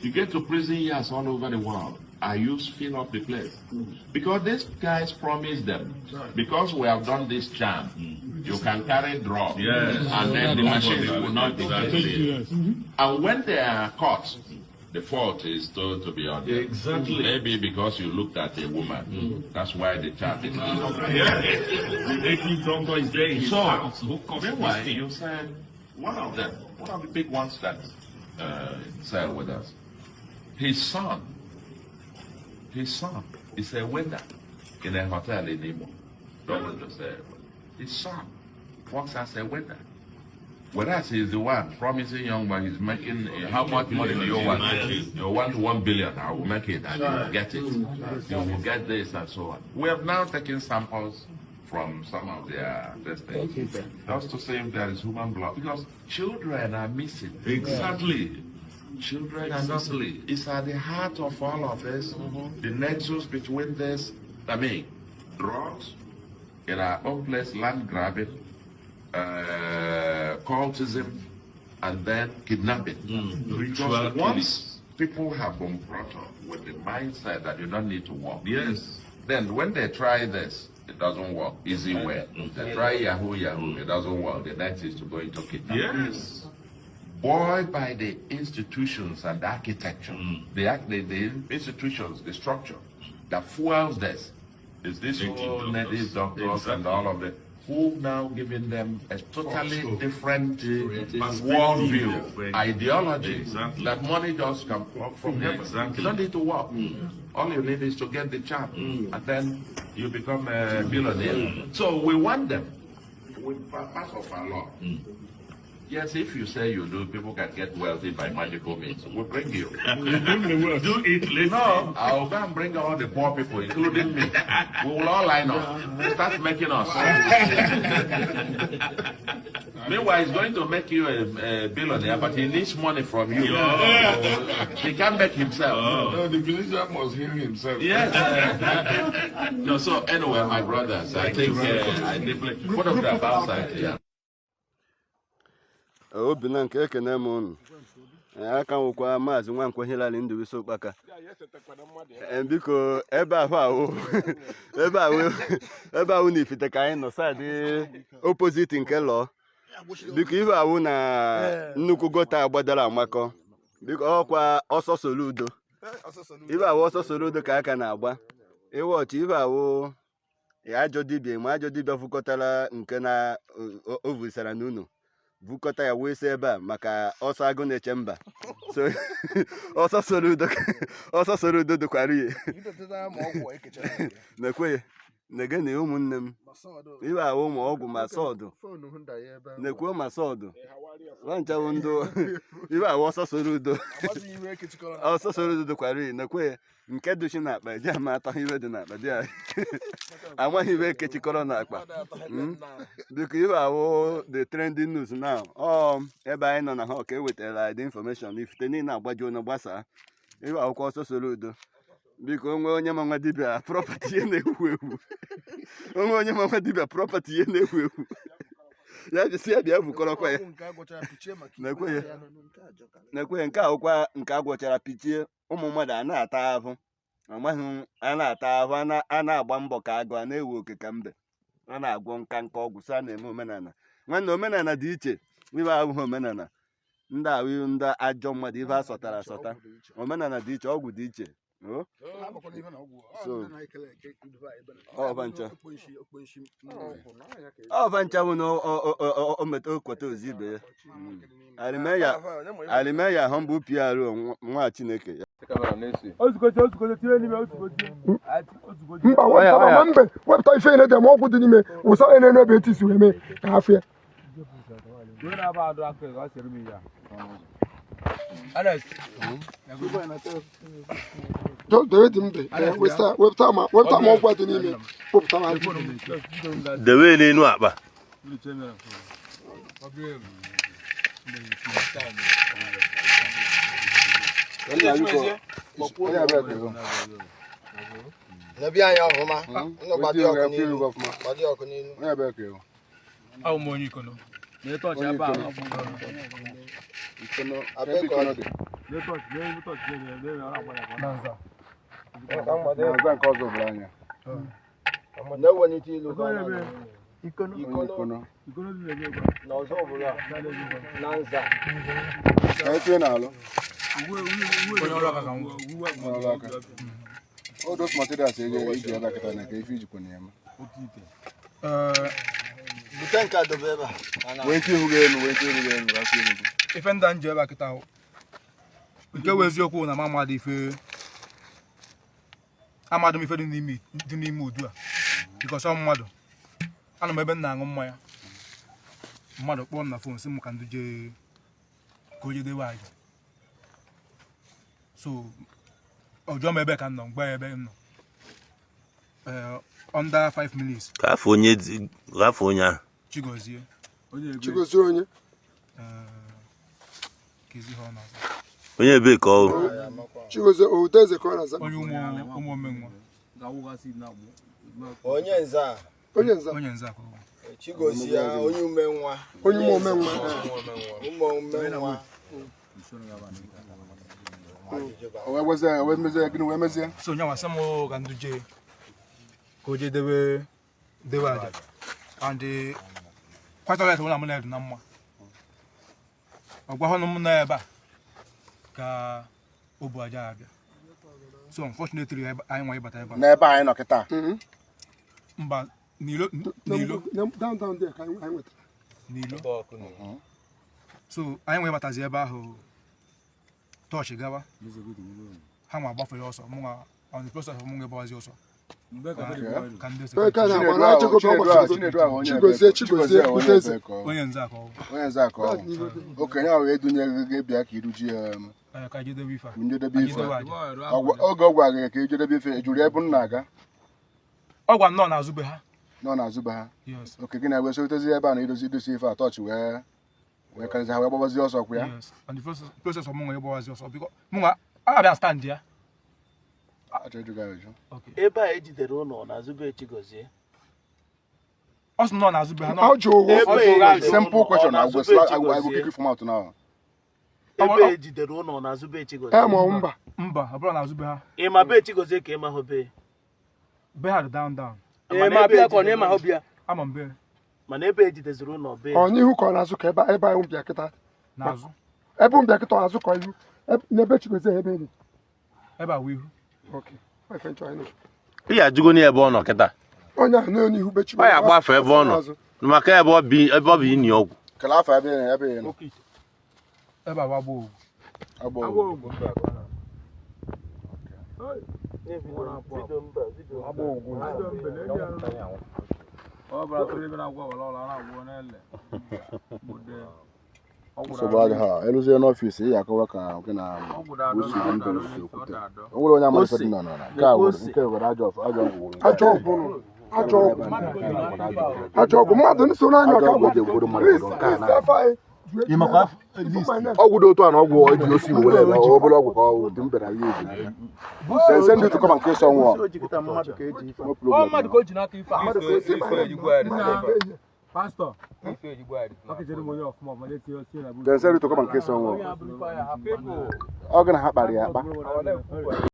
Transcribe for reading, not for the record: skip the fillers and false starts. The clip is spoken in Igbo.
You get to prison yards all over the world. Our youths fill up the place. Because these guys promised them, because we have done this charm, you can carry drugs. And then the machines will not detect it. And when they are caught, the fault is told to be on them. Maybe because you looked at a woman. That's why the charm is Yeah. The native doctor is there in his So, house. Who caused this meanwhile, thing? you said one of them, one of the big ones that sell with us, his son is a waiter in a hotel in Imo. Don't want to say, his son works as a waiter. Whereas he's the one promising young man, he's making, how much money do you want? You want 1 billion, I will make it and you will get it. You will get this and so on. We have now taken samples from some of their this thing, just to see if there is human blood. Because children are missing. Children are not. It's at the heart of all of this. The nexus between this, I mean, drugs, in our own place, land grabbing, cultism, and then kidnapping. Because Ritual once people have been brought up with the mindset that you don't need to work, then when they try this, it doesn't work. Easy way. They try Yahoo Yahoo, it doesn't work. The next is to go into kidnapping. Buoyed by the institutions and the architecture, the institutions, the structure that fuels this, is this Native whole doctors. native doctors and all of them, who now giving them a totally different worldview, ideology, that money just come from heaven. You don't need to work. All you need is to get the charm, and then you become a billionaire. So we want them. With part of our law. Yes, if you say you do, people can get wealthy by magical means. We'll bring you. Do it later. No, I'll go and bring all the poor people, including me. We will all line up. Start making us. Meanwhile, he's going to make you a billionaire, but he needs money from you. He can't make himself. No, the physician must heal himself. Yes. No, so anyway, my brothers, I think I deeply one of the outside. Yeah. Obinna nke ekene m unu. Ee, aka nwụkwa Maazị Nwankwo Hilary Ndubuisi Ụkpaka. Ee, biko, ebe ahụ ahụ ebe ahụ ebe ahụ na Ifite ka anyị nọ, side opposite nke lọọ. Biko, ife ahụ na nnukwu gutter agbadara amakọ. Biko, ọkwa ọsọ Soludo, ife ahụ ọsọ Soludo ka aka na-agba ịwọchị. Ife ahụ ajọ dibịa, ma ajọ dibịa fukọtara nke na o vusara n'unu bukọta ya wee si ebe a maka ọsọ agụ na-eche mba. So ọsọ Soludo, ọsọ Soludo dịkwara ihe na-ekwe na-egene. Ụmụnne m, iwe ahụ ụmụ ọgwụ ma sọdụ na-ekwe ma sọdụ nwanchawo ndụ. Iwe ahụ ọsọ Soludo, ọsọ Soludo dịkwara ihe na-ekwe nke duchi n'akpa eji ama atọ iwe dị n'akpa dị ya amaghị iwe ekechikọrọ n'akpa. Biko, iwe ahụ the trending news now, ọ ebe anyị nọ na ha ka e wetara anyị the information. Ifite niile agbajuo na gbasaa iwe akwụkwọ ọsọ Soludo. Biko, onwe onye ma nwa dibịa property ihe na-ewu ewu, onwe onye ma nwa dibịa property ihe na-ewu ewu, ya jisi ya bịa bukọrọkwa ya. Na-ekwe ya, na-ekwe ya. Nke akwụkwa nke a gwọchara pichie. Ụmụ mmadụ a na-ata ahụ, amaghị a na-ata ahụ, a na-agba mbọ ka agụ a na-ewe oke ka mbe a na-agwọ nka nka ọgwụ so a na-eme omenala. Nwanne, omenala dị iche. Ibe abụghị omenala ndị ahụ, ndị ajọ mmadụ ibe a sọtara asọta. Omenala dị iche, ọgwụ dị iche. O so ọba ncha, ọba ncha bụ na o meta okweta ozi ibe ya. Arimeya humble PRO nwa Chineke. Mba, wepụta ma mbe wepụta ife niile dị ma ọgwụ dị n'ime wụsa ya n'elu ebe eti si wee mee ka ha fịa. Alex. Just dewe dị mbe wepụta wepụta ma wepụta ma ọgwụ a dị n'ime wepụta ma. Dewe n'elu akpa. N'ebe anyị ọfụma, nnụ gbado ọkụ n'ilu, gbado ọkụ n'ilu. Ahụ m onye Ikono. Ikono, ebe Ikono dị? Na nza. Na-aza nke ọzọ bụrụ anya. Na-ewelite ilu ka ọ na-adị. Onye Ikono. Na ọzọ ọbụla na nza. Ka etu ị na-alụ? Onye ọrụ aka ka m wụ. N'ọrụ aka. All those materials ị ga-eji ebe a kịta na ka ife ijikwa na ya eme. Ee, Bute nke a dobe ebe a. Ka na- Wee ike ihu gị elu, wee ike ihu gị elu, afọ ihu gị. Ife ndị a m ji ebe a kịta ahụ, nke wụ eziokwu na m amadị ife, amadị m ife dị n'ime udu a, because ọ mmadụ anọ m ebe m na-aṅụ mmanya, mmadụ kpọọ m na phone sị m ka ndụ jee ka o jedewe aja. So ọ jụọ m ebe ka m nọ, mgbe ebe m nọ, ee, under 5 minutes. Ka afọ onye ka afọ onye ahụ. Chigozie. Chigozie onye? Ee, kezi ha ọ na-aza. Onye ebee ka ọ bụ? Chigozie Udeze ka ọ na-aza. Onye ụmụ omenwa. Onye nza. Onye nza. Onye nza ka ọ bụ. Chigozie onye umenwa. Onye ụmụ omenwa. Ụmụ omenwa. O wee gwazie ya, o wee mezie ya, gịnị wee mezie? So onye nwa sị m ka ndụ jee ka o jee dewe aja, and quite alright, na mụ na ya dị na mma. Ọ gwahụ m na ebe a ka o bu aja abịa. So unfortunately, anyị nwa ịbata ebe a. N'ebe anyị nọ kịta. Mba, n'ilo, n'ilo. Down down there ka anyị nwetara. N'ilo. So anyị nwa ịbatazi ebe ahụ, tọọchị gawa, ha nwa agbafere ọsọ, mụ nwa on the process of mụ nwa ịgbawazi ọsọ ka ndị Ee, ka security. na-agba na Achịgobe Chinedu ahụ, ọgbachiri. Chinedu ahụ onye Chigozie ebe- Chigozie ahụ onye Udeze. ebe ka ọ bụ. Onye nze ka ọ bụ. Onye nze ka ọ bụ. Okenye ahụ edunye gị bịa ka iruji ya Ee, ka jedebe ife a. njedebe Anyị ife. dewe aja. Oge ọ gwara gị ka ijedebe ife, ejuru ebe m na-aga? Ọ gwa nnọọ n'azụ be ha. Nọ n'azụ be ha. Yes. Oke gị na-ewe sotezi ebe a na idozi idozi ife a, tọọchị wee karịzi ha wee gbabazie ọsọ kwa ya. Yes, and the process of mụ nwa ịgbawazi ọsọ, biko mụ nwa abịa stand ya. Achọ ịjụ gị ajụjụ. Okay. Ebe a ejidere ụlọ n'azụ be Chigozie? Ọ sị nọ n'azụ be ha nọ. Ọ jụ ụgwọ. Ebe a ejidere Simple ụlọ, question. ọ I n'azụ will be slap, I will Chigozie? kick you from out now. Ebe a ejidere ụlọ n'azụ be Chigozie? Ee, ma ọ mba. Mba, ọ bụrụ n'azụ be ha. Ị ma be Chigozie ka ị ma hụ be? Be ha dị down down. Mana ebe ejidere ụlọ- Ama m be. Mana ebe ejideziri ụlọ be? Ọ n'ihu ka ọ na-azụ ka ebe anyị bịa kịta? N'azụ. Ebe m bịa kịta, ọ azụ ka ihu? N'ebe Chigozie, ebe dị? Ebe a wụ ihu. Okay. Ife nchọ anyị nọ. Ị ya ajụgo ebe ọ nọ kịta. Onye ahụ nọ n'ihu be Chigozie. Ọ ya agbafe ebe ọ nọ. Maka ebe ọ bi, ebe ọ bụ ini ọgwụ. Kele afọ ebe ị nọ, ebe ị nọ. Ebe a wagbo ogwu. Agba ogwu. Video mba, video mba. Agba ogwu. Nsogbu adịghị ha eluzie n'ọfịs, ị ga-akọwa ka gị na usi na mbe si okwute. O nwere onye amara ife dị n'ala nke a were nke were ajọ ajọ ọgwụ were nke a. Ajọ ọgwụ nụ. Ajọ ọgwụ. Ajọ ọgwụ mmadụ nsoro anyị. Ajọ ọka ọgwụ eji egwuru mmadụ obodo nke a na ọgwụ dị otu a na ọgwụ eji osi igbo were eme obere ọgwụ ka ọ dị mbe na ihe eji n'aka. Send you to come and kill someone. No problem. Mmadụ ka o ji n'aka ife a. Pastor. Then send you to come and kill someone. Ọ gị na ha kpara ya akpa.